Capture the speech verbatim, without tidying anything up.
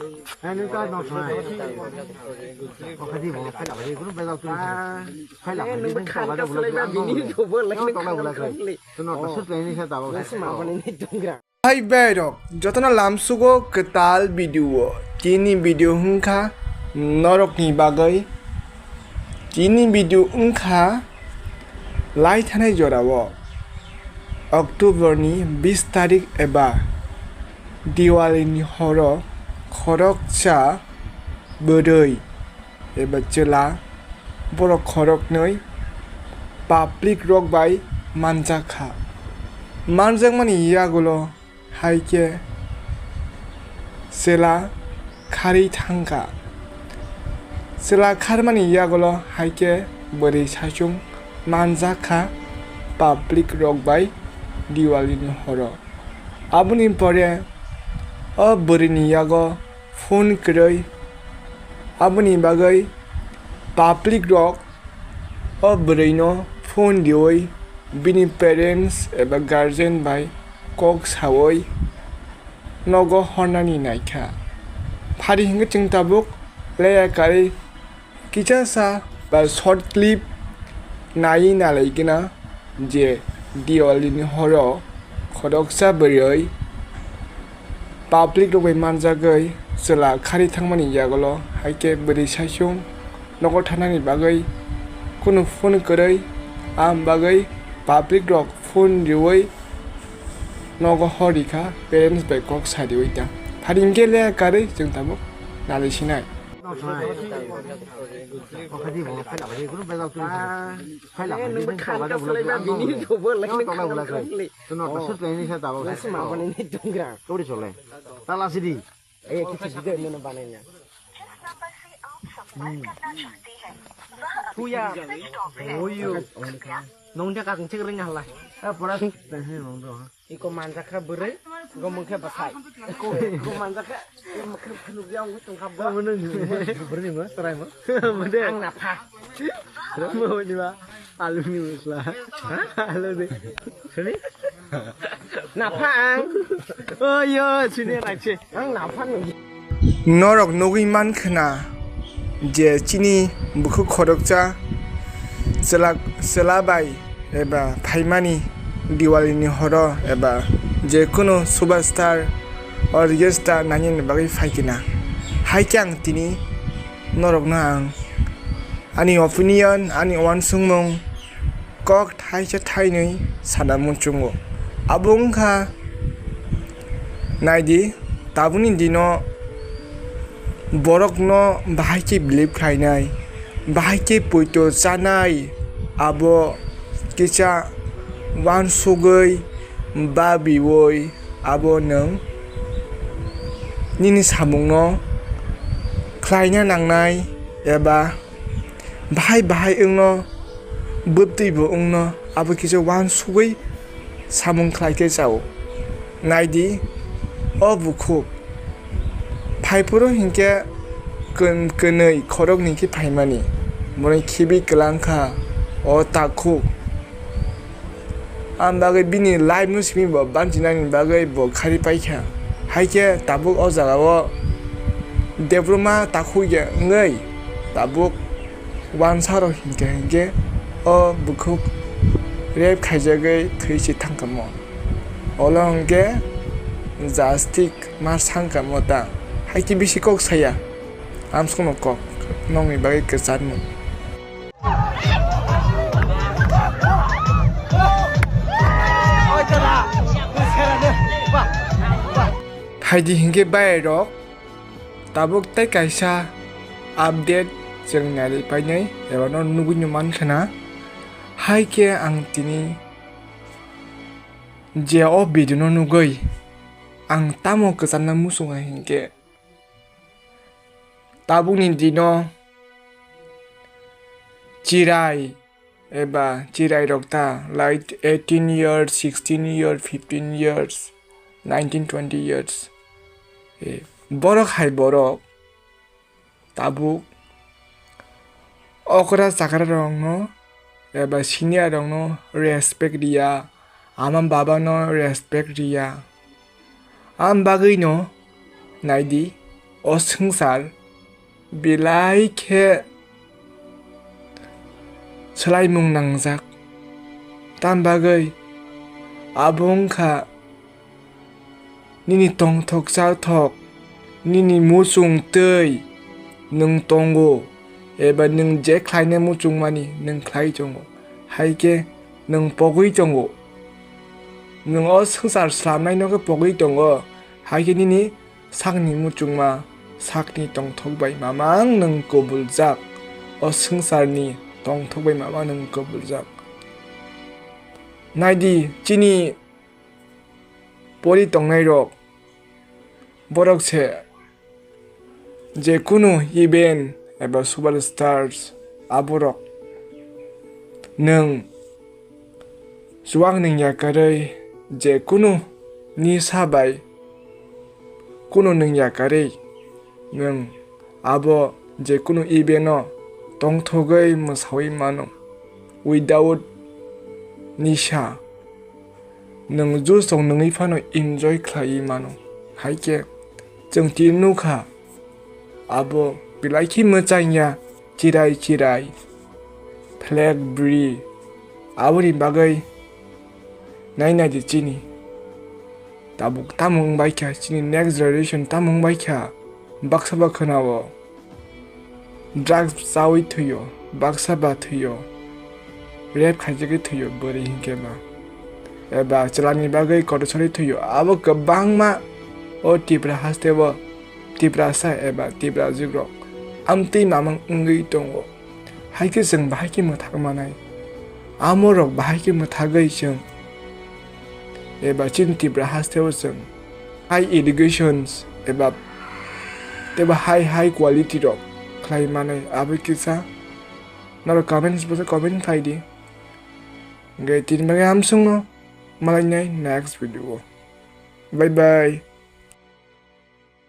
Hai berok, jotono lamsugo kwtal video. Tini video hwnkha norokni bagwi. Tini video wngkha lai thanai jorao October ni bis tarik eba Diwali ni horo khoroksa bwrwi eba chwla borok khoroknwi public rok bai manjak kha. Manjakmani yagulo hai khe chwla kharwi thang kha. Chwla kharmani yagulo hai khe bwrwi saichung manjak kha public rok bai Diwali ni horo. Aboni pore o bwrwi ni yago phone kwrwi. Aboni bagwi public rok o bwrwi no phone riwi bini parents eba guardian bai kok sawi nogo hornani naikha. Phari hinkhe chwng tabuk leya karwi kisa sa ba short clip naiwi nalaigwna je Diwali ni horo khoroksa bwrwi public rok bai manjagwi chwla kharwi thangmani yagulo hai khe bwrwi saichung nogo thanani bagwi kunu phone kwrwi, am bagwi public rok phone riwi nogo hor rikha, parents bai kok sariwi ta. Phari hinkhe leya karwi chwng tabuk nalai sinai. Tuya. Oyo. Nong dia kasing cek ring halai. Eh, pura. Iko manjakha bwrwi, iko mungkhe bwsai. Iko, iko manjakha, iko mungkhe phunukya wngwi tongkha bo. Bwrwi mo, chwrai mo. Ang napha. Mo ni ba, alu ni musla. Alu de. Sini? Napha ang. Oh, yo, sini rakse. Ang napha nungya. Norok nugwi mankha na je chini bukhuk khoroksa chwla, chwla bai eba phaimani Diwali ni horo eba jekunu superstar orchestra nainani bagwi phaikha na. Hai khe ang tini norokno ang ani opinion, ani uansukmung kok thaisa thainwi sana muchungo. Abo wngkha, naidi, tabukni dino borokno bahai khe believe khlainai, bahai khe poito chanai, abo kisa uansugwi babiwi abo nwng nini samungno khlaina nangnai eba bahai bahai wngno, bwtwi bo wngno, abo kisa uansugwi samung khlai khe chao. Naidi, o bukhuk phaiphuru hinkhe kwn-, kwnwi khoroknwi khe phaimani, boni khibi kwlangkha o takhuk. Ang bagwi bini life no simi bo banchina ni bagwi bo khari paikha. Hai khe tabuk o jaga o Debbarma takhuk ya wngwi tabuk wansa rok hinkhe hinkhe o bukhuk rape khaijagwi thwi se thangkamo. Olo hinkhe jastik ma sangkamo ta. Hai khe bisi kok saya. Amsukno kok nokni bagwi kwcharmung. Phaidi hinkhe bayarok tabuk tei kaisa update chwng nailai painai eba no nugwi no mankha na. Hai khe ang tini je o video no nugwi ang tamo kwcharna muchungo hinkhe tabukni dino chirai eba chirai rok ta, like, eighteen years, sixteen years, fifteen years, nineteen, twenty years, eh, borok hai borok tabuk okra chakra rokno eba senior rokno respect riya, ama baba no respect riya. Am bagwi no naidi, O swngchar belai khe swlaimung nangjak. Tam bagwi abo wngkha nini tongthok chathok, nini muchung twi nwng tongo, eba nwng je khlainai muchungmani nwng khlai tongo, hai khe nwng pogwi tongo. Nwng o swngchar slamnaino khe pogwi tongo, hai khe nini sakni muchungma, sakni tongthok bai mamang nwng kobuljak, o swngcharni tongthok bai mamang nwng kobuljak. Naidi, chini pori tongnairok, borok se je kunu event eba superstars aborok nwng chuwak nwng yakarwi je kunu nisa bai kunu nwng yakarwi nwng abo je kunu event-o tongthogwi mwsawi mano without nisa. Nwng juice rok nwngwi phano enjoy khlaiwi mano. Hai khe chwng tini nukha abo belai khe mwchang ya, chirai chirai, flag bri. Aboni bagwi nai nai di chini tabuk tamo wng bai kha, chini next generation tamo wng bai kha, baksa ba khwnao. Drugs chawi thwio, baksa ba thwio, rape khaijagwi thwio bwrwi hinkhe ba. Eba chwlani bagwi kotor sari thwio, abo kwbangma o Tipra hasteo Tiprasa eba Tiprajwk rok amtwi mamang wngwi tongo. Hai khe chwng bahai khe mwthak manai. Amo rok bahai khe mwthagwi chwng eba chini Tipra hasteo chwng high educations eba teibo high high quality rok khlai manai, abo kisa norok comments bosa comment khai di. Hingke tini bagwi hamsung no, malainai next video o. Bye bye.